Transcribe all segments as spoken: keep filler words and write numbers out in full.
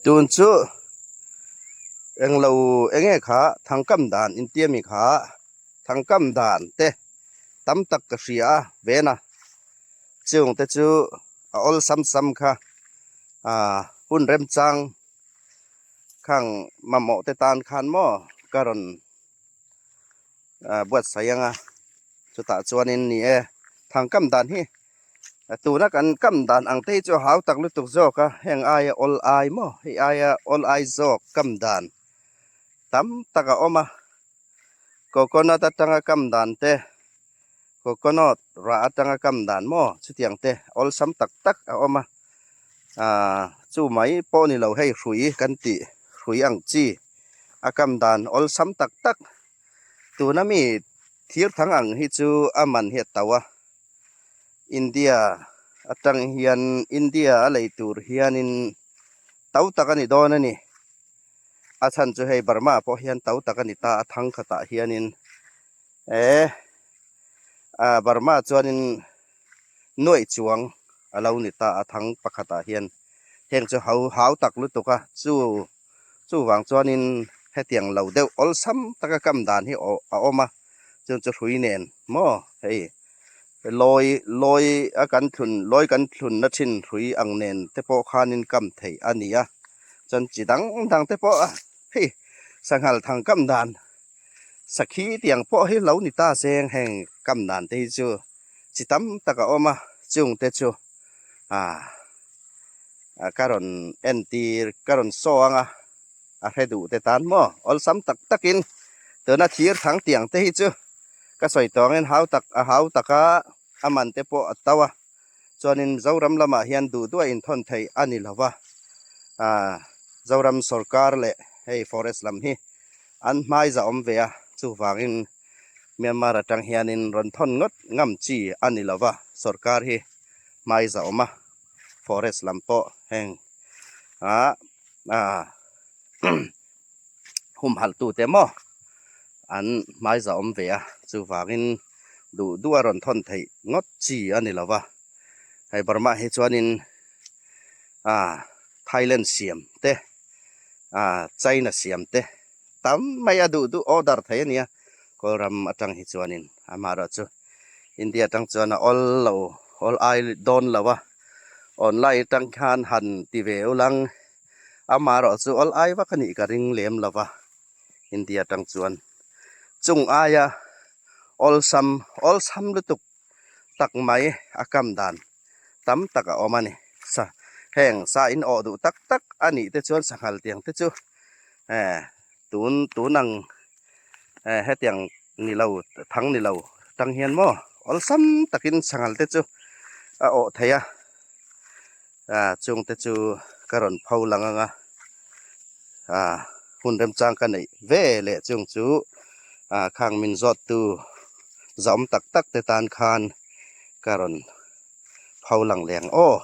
Tun chu englo enge kha, thangkam dan in ti am i kha, thangkam dan te tam tak ka hria ve a. Chuong te chu a awlsam sam kha, a, hun remchang khang mamawh te tan khan maw ka rawn, a, buatsaih ang a. Chutah chuanin ni e, thangkam dan hi, a, tuna kan kam dan ang te hi chu a hau tak lutuk zawk a, heng aia awl ai maw, hei aia awl ai zawk kam dan tam tak a awm a. Coconut atanga kam dan te, coconut ra atanga kam dan maw, chutiang te awlsam tak tak a awm a. A, chu mai pawh ni lo, hei hrui kan tih, hrui ang chi a kam dan awlsam tak tak. Tuna mi thir thang ang hi chu a man hi a tau a. India atang hian, India a lei tur hianin tau tak a ni dawn a ni. A chhan chu hei Burma pawh hian tau tak a ni ta, a thang khatah hianin, e, a, Burma chuanin nuaih chuang a lo ni ta, a thang pakhatah hian. Heng chu hau, hau tak lutuk a, chu, chu vang chuanin hetiang lo deuh awlsam taka kam dan hi aw-, a awm a. Chun chu hrui nen maw, hei, lawi, lawi a kan thlun, lawi kan thlunna ṭhin hrui ang nen te pawh khanin kam theih a ni a. Chuan chi dang dang te pawh a, hei, sanghal thangkam dan sakhi tiang pawh hi lo ni ta seng, heng kam dan te hi chu chi tam tak a awm a, chung te chu, a, a, ka rawn entir, ka rawn show ang a, a hre duh te tan maw, awlsam tak takin tuna thir thang tiang te hi chu ka sawi tawngin hau tak, a hau tak a, a man te pawh a tau a. Chuanin Zoram lamah hian duh duah in thawn theih a ni lo va. A, Zoram sorkar leh hei forest lam hi an hmai zahawm ve a, chuvangin Myanmar atang hianin rawn thawn ngawt ngam chi a ni lo va. Sorkar hi hmai zahawm a, forest lam pawh heng, a, a, humhaltute maw, an hmai zahawm ve a, chuvangin duh duah a rawn thawn theih ngawt chi a ni lo va. Hei Burma hi chuanin, a, Thailand siam te, a, China siam te tam mai a, duh duh order thei a nia. Kawlram atang hi chuanin, amaherawhchu India atang chuan a awl lo, awl ai dawn lo va. Online atang khan han ti ve u lang, amaherawhchu awl ai vak a nih ka ring lem lo va. India atang chuan chung aia awlsam, awlsam lutuk tak mai a kam dan tam tak a awm a ni. Sa, heng sa in awh duh tak tak a nih te chuan sanghal tiang te chu, eh, tun, tun ang, eh, hetiang ni lo, thang ni lo tang hian maw, awlsam takin sanghal te chu a awh thei a. A, chung te chu ka rawn pho lang ang a. A, hun remchang ka neih ve leh chung chu, a, khang min zawttu zahawm tak tak te tan khan ka rawn pho lang leh ang aw.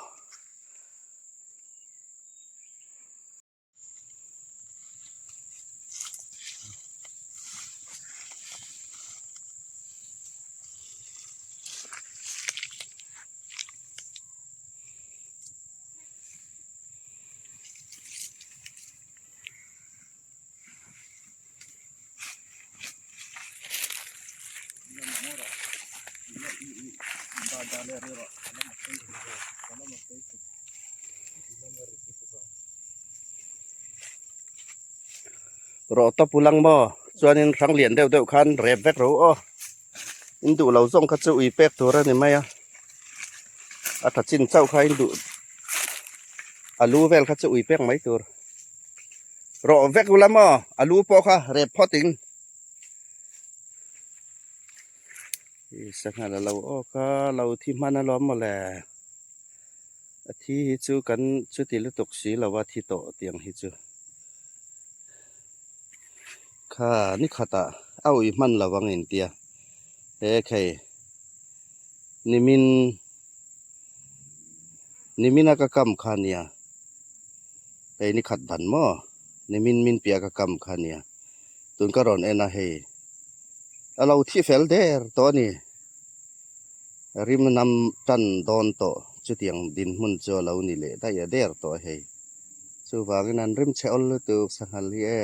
Rawh tawp u lang maw, chuanin hrang lian deuh deuh khan rep vek ro aw. In duh lo zawng kha chu ui pek tur a ni mai a. A ṭha chin chauh kha in duh, a lu vel kha chu ui pek mai tur. Rawh vek u la maw, a lu pawh kha rep phawt in. I sanghal a lo awk a, lo thi hman alawm mawle. A thi hi chu kan chuti lutuk si lo a, thi tawh tiang hi chu. Kha ni khata a ui hman lo ang in tia. He khei. Nimin, nimina ka kam kha nia. Hei ni khat dan maw. Nimin min pia ka kam kha nia. Tun ka rawn en a hei. A lo thi fel der tawh a ni. Rim nam tan dawn tawh, chutiang dinhmun chu a lo ni leh daih a der tawh a hei. Chuvangin an rim chhe awl lutuk sanghal hi e.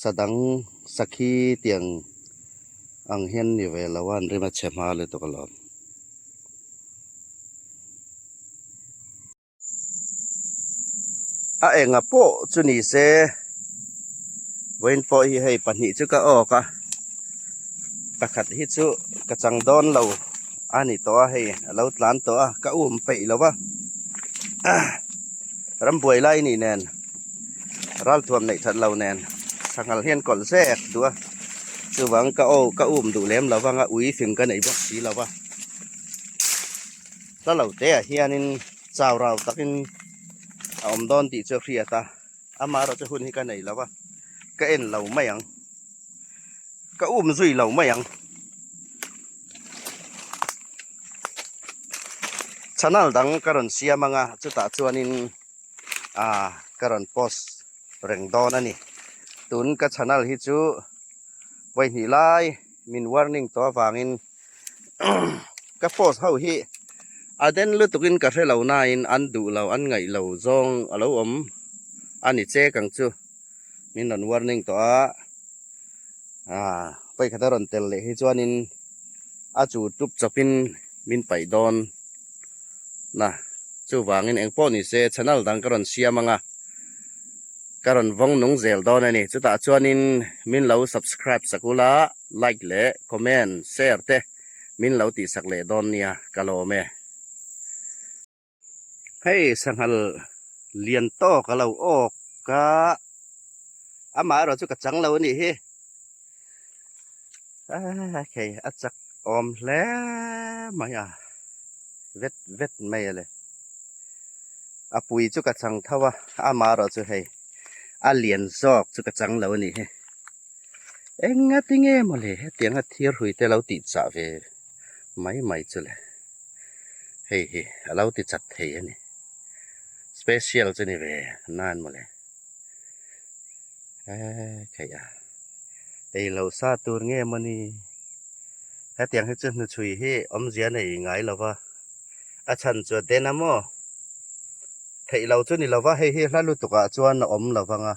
Sadang sakhi tieng ang hian ni ve lo a, an rim a chhe hma lutuk alawm. A enga pawh chu ni se, vawiin pawh hi hei pahnih chu ka awk a, pakhat hi chu ka chang dawn lo a ni tawh a, hei a lo tlan tawh a, ka um peih lo va. Rambuai lai ni nen, ralthuam neih that lo nen, sanghal hian kawl zek duh a, chuvang ka aw, ka um duh lem lo vang a, ui fing ka nei bawk si lo va. Hla lo te ah hianin chau rau takin a awm dawn tih chu a hriat a, amaherawhchu hun hi ka nei lo va, ka en lo mai ang, ka um zui lo mai ang. Channel dang ka rawn siam anga, chutah chuanin, a, ka rawn post reng dawn a ni. Tun ka channel hi chu vawi hnih lai min warning tawh avangin ka post ho hi a den lutukin ka hre lo nain an duh lo, an ngaih lo zawng a lo awm a ni che kang chu min rawn warning tawh a. A, pawi khata rawn tel leh hi chuanin a chu tup chawpin min paih dawn na. Chuvangin engpawh ni se, channel dang ka rawn siam anga, ka rawn vawng nung zel dawn a ni. Chutah chuanin min lo subscribe sak ula, like leh comment, share te min lo tih sak leh dawn nia, ka lawm e. Hei, sanghal lian tawk a lo awk a, amaherawhchu ka chang lo a nih hi. A, hei, a chak awm hle mai a, vet vet mai a le. A pui chu ka chang tho a, amaherawhchu hei, a lian zawk chu ka chang lo a nih hi. Enga ti nge maw le, hetianga thir hrui te lo tih chah ve mai mai chu le. Hei hi, a lo ti chat thei a ni. Special chu ni ve nan maw le. E, khei a. Ei lo sa tur nge maw ni. Hetiang hi chu hnuchhui hi awmzia nei ngai lo va. A chhan chu a den a maw. Theih lo chu ni lo va, hei hi hla lutukah chuan a awm lo vang a.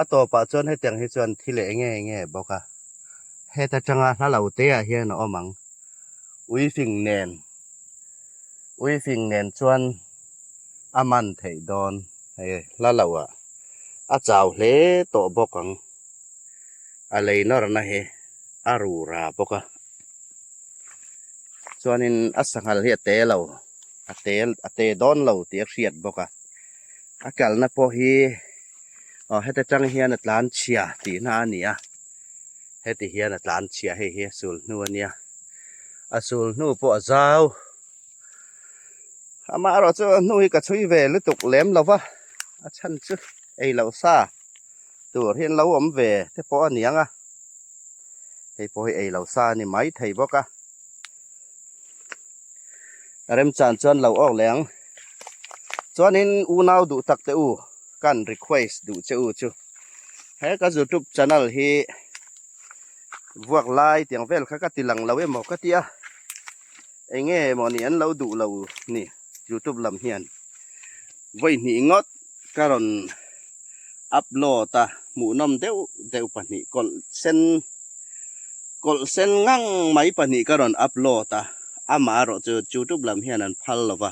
A tawpah chuan hetiang hi chuan thi leh nge nge bawk a. Heta tanga hla lo te ah hian a awm ang. Ui fing nen, ui fing nen chuan a man theih dawn, hei hla lo ah a chau hle tawh bawk ang. A lei nawrna hi a ru ra bawk a. Chuanin a sanghal hi a te lo, a te, a te dawn lo tih a hriat bawk a. A kalna pawh hi, aw, heta tang hian a tlan chhia tihna a ni a. Heti hian a tlan chhia, hei hi a sul hnu a nia. A sul hnu pawh a zau. Amaherawhchu a hnu hi ka chhui ve lutuk lem lo va. A chhan chu ei lo sa tur hi an lo awm ve te pawh a ni ang a. Hei pawh hi ei lo sa a ni mai thei bawk a. A remchan chuan lo awk leh ang. Chuanin unau duh tak te u, kan request duh che u chu. He ka YouTube channel hi vuak lai tiang vel kha ka ti lang lo emaw ka ti a. Eng nge maw ni an lo duh lo ni YouTube lam hian. Vawi hnih ngawt ka rawn upload a, hmuhnawm deuh deuh pahnih, kawlh sen, kawlh sen ngang mai pahnih ka rawn upload a, amaherawhchu YouTube lam hian an phal lo va.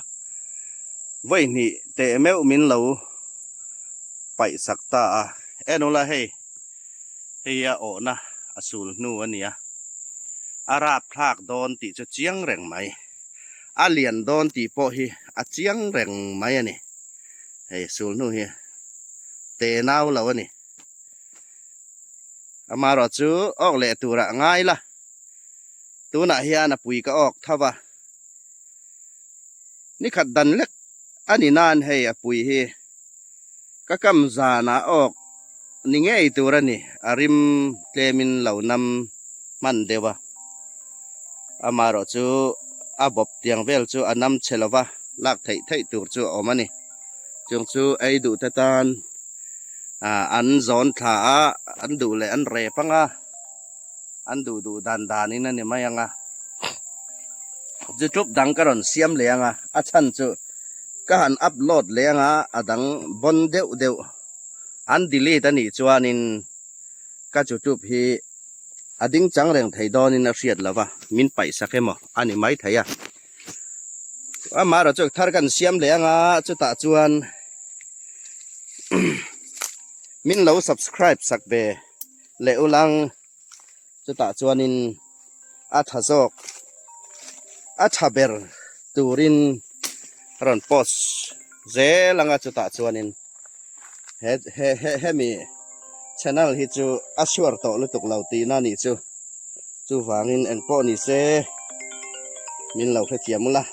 Vawi hnih teh meuh min lo paihsak ta a. En ula hei, hei a awhna a sul hnu a nia. A rapthlak dawn tih chu chiang reng mai. A lian dawn tih pawh hi a chiang reng mai a ni. Hei sul hnu hi te nau lo a ni. Amaherawhchu awk leh turah ngai la. Tunah hian a pui ka awk tho va. Ni khat dan lek a ni nan hei a pui hi ka kam zana awk ni ngei tur a ni, a rim tlemin lo nam hman deuh a. Amaherawhchu a bawp tiang vel chu a nam chhe lo va, lak theih theih tur chu a awm a ni. Chung chu ei duh te tan, a, an zawn thla a, an duh leh an rep ang a, an duh duh dan danin a ni mai ang a. YouTube dang ka rawn siam leh ang a, a chhan chu ka han upload leng a, a dang bon deuh deuh an delete a nih chuanin ka YouTube hi a ding chang reng thei dawnin a hriat lo va, min paihsak emaw a ni mai thei a. Amaherawhchu thar kan siam leng a, chutah chuan min lo subscribe sak ve leh u lang. Chutah chuanin a ṭha zawk, a ṭha ber turin rawn post zel ang a, chutah chuanin he, he, he, hemi channel hi chu a sure tawh lutuk lo tihna a ni chu. Chuvangin engpawh ni se, min lo hrethiam ula.